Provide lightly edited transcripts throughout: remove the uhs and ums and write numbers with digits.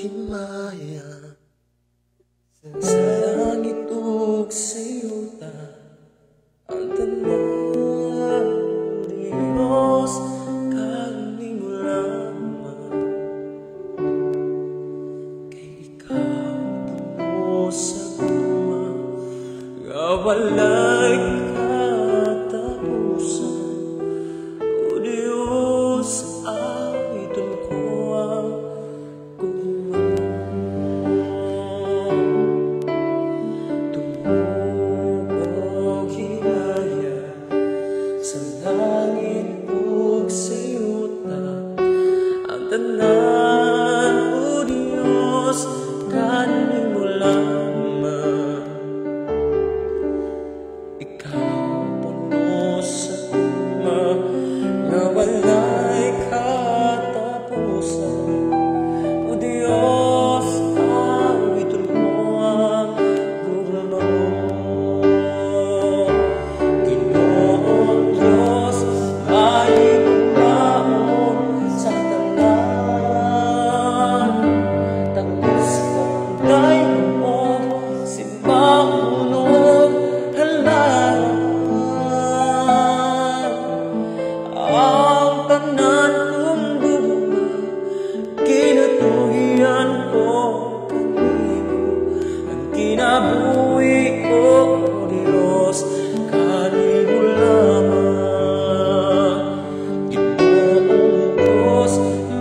Himaya sa langit ug sa yuta, ang tanan, Diyos, kanimo lamang. Kay ikaw puno sa gugma nga walay katapusan. O Diyos, awiton ko ang gugma mo. Tungod og himaya sa langit ug sa yuta, ang tanan, O Diyos, kanimo lamang. Ikaw puno sa gugma nga walay katapusan. O Diyos, awiton ko ang gugma mo. Ginoong Diyos, mahigugmaon sa tanan. Takos kang og simbahon og halaran. Ang tanan kong gugma, kinatugian ko kanimo. Ang kinabuhi ko, O Diyos, kanimo lamang. Ginoong Diyos,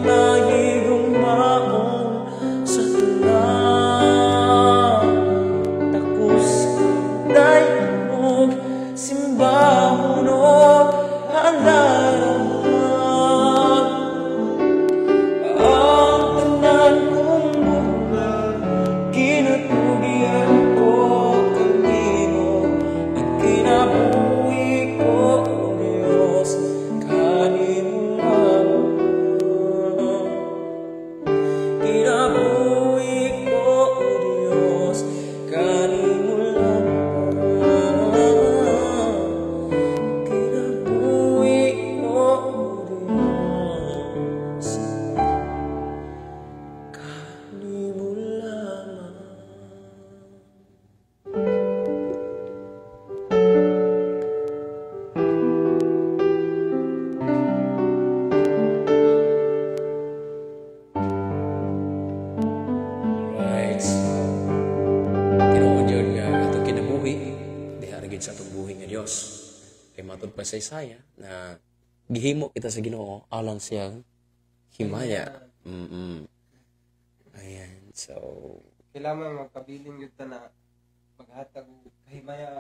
mahigugmaon sa tanan. Takos kang og simbahon og halaran. Ang tanan kong gugma, kinatugian ko kanimo. Ang kinabuhi ko, O Diyos, kanimo lamang. Kinabuhi ko, O Diyos, kanimo lamang. Kinabuhi ko, O Diyos, kanimo lamang. Alright, so tinuod yun nga atong kinabuhi diha ra gid sa atong buhi nga Dios. Kay matud pa sa Isaiah na gihimo kita sa Ginoo alang siyang himaya. Ayan, so Kailangan magpabilin gyud ta na maghatag og kahimaya